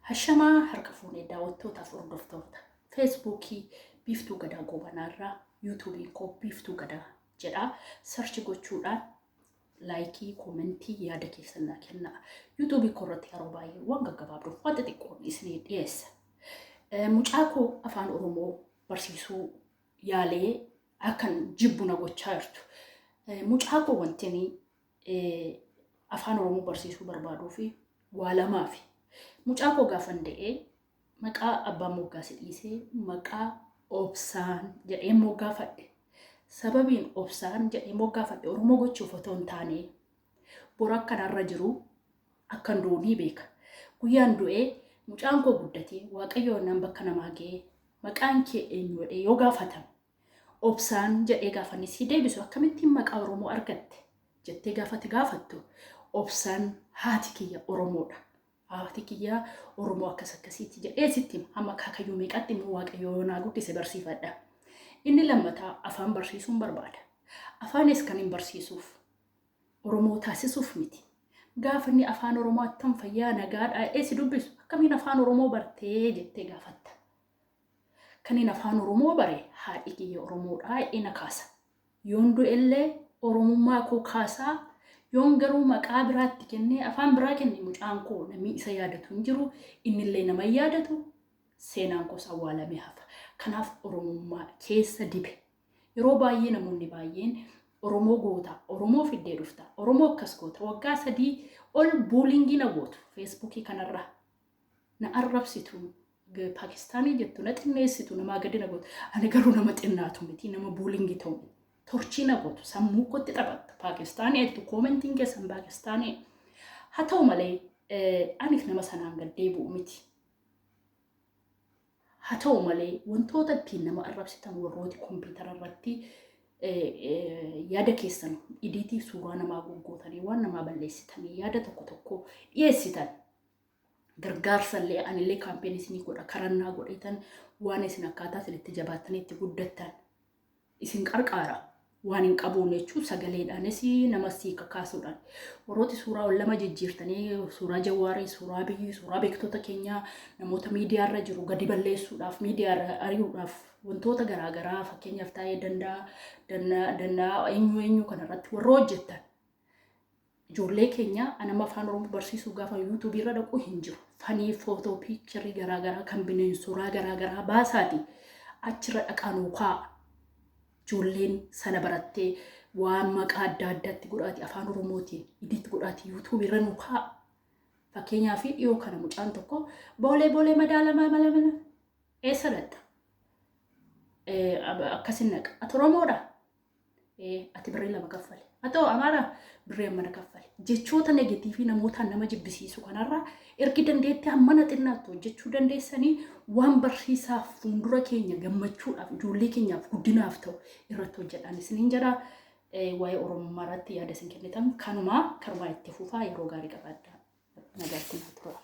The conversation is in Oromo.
Hashamaa harka fuunee daawwattootaaf hordoftoota Feesbuukii Biiftuu Gadaa Goobanaarraa, Yuutuubiin koo Biiftuu Gadaa jedha. Search gochuudhaan like, comment, yaada keessan naa kennaa. Yuutuubii koo irratti yeroo baay'ee waan gaggabaabduuf waan xixiqqoon isinii dhiyeessa. Mucaa koo afaan Oromoo barsiisuu yaalee akkan jibbu na gochaa jirtu. Mucaa koo wanti afaan Oromoo barsiisuu barbaaduu fi waa lamaafi. Mucaa koo gaafan da'ee maqaa abbaan moggaase dhiisee maqaa Obsaan jedhee moggaafadhe. Sababiin Obsaan jedhee moggaafadhe Oromoo gochuuf otoo hin taane, bor akkanarra jiru akkan du'u ni beeka. Guyyaan du'ee mucaan koo guddatee Waaqayyo naan bakka namaa ga'ee maqaan kee eenyu jedhee yoo gaafatame, Obsaan jedhee gaafa inni sii deebisu, akkamittiin maqaa Oromoo argatte jettee gaafate gaafattu, Obsaan haati kiyya Oromoodha. Haati kiyya Oromoo akkas akkasiitti jedhee sitti hima. Hamma akaakayyuu meeqatti immoo Waaqayyo yoo naa guddise barsiifadha. Inni lammataa afaan barsiisuun barbaada. Afaanis kan hin barsiisuuf Oromoo taasisuuf miti. Gaafa inni afaan Oromoo attam fayyaa nagaadhaa jedhee si dubbisu, akkamiin afaan Oromoo bartee jettee gaafatta. Kan afaan Oromoo bare haadhi kiyya Oromoodhaa jedhee na kaasa. Yoon du'ellee Oromummaa koo kaasaa, yoon garuu maqaa biraatti kennee afaan biraa kenne, mucaan koo namni isa yaadatu hin jiru, innillee nama hin yaadatu, seenaan koos awwaalamee hafa. Kanaaf Oromummaa keessa dibe. Yeroo baay'ee namoonni baay'een Oromoo goota, Oromoo fiddee dhufta, Oromoo akkas goota, waggaa 3 ol bullying na gootu Feesbuukii kanarraa. Na arrabsitu, Paakistaanii jettu, na xinneessitu, namaa gadi na gootu. Ani garuu nama xinnaatu miti, nama bullying ta'u miti. Torture na gootu, sammuu kootti taphattu. Paakistaanii jettu, commentiin keessan Paakistaanii. Haa ta'u malee anis nama sanaan gad deebi'u miti. Haa ta'u malee wantoota ittiin nama arrabsitan, warrooti kompiitara irratti yaada keessan edit suuraa namaa goggootanii waan namaa balleessitanii yaada tokko tokko dhiyeessitan, gargaarsa illee anillee campaign isinii godha, karannaa godheetan waan isin akkaataa isin itti jabaattanii itti guddattan isin qarqaara. Waan hin qabuun jechuun sagaleedhaanis nama sii kakaasuudhaan. Warrooti suuraa ol lama jijjiirtanii suuraa Jawaarii, suuraa Biyyi, suuraa beektota keenyaa, namoota miidiyaarra jiru gadi balleessuudhaaf, miidiyaarra ari'uudhaaf wantoota garaagaraa, fakkeenyaaf taa'ee danda'a danda'a eenyu eenyu kanarratti warra hojjettan. Ijoollee keenya anama afaan Oromoo barsiisuu gaafa Yuutuubii irra dhaqu hin jiru. Funny photo, picture garaagaraa kan bineensuraa garaagaraa baasaati. Achirra dhaqaa nuu kaa'a. Ijoolleen sana barattee waan maqaa adda addaatti godhaati afaan Oromootiin edit godhaati Yuutuubii irra nuu kaa'a. Fakkeenyaaf dhiyoo kana mucaan tokko boolee boolee madaalamaa mala mala eessa dhaqxa? Akkasin naqa. Ati Oromoodha? Ati birrii 2 kaffale. Haa ta'u Amaaraa birrii hammana kaffale. Jechoota negative namootaan nama jibbisiisu kanarraa ergi dandeettii hammana xinnaatti hojjechuu dandeessanii, waan barsiisaaf fuuldura keenya gammachuudhaaf ijoollee keenyaaf guddinaaf ta'u irratti hojjedhaan isiniin jedha. Waa'ee Oromummaa irratti yaada isin kennitan kanumaa kanumaa itti fufaa, yeroo gaarii qabaadhaa. Nagaatti naa tura.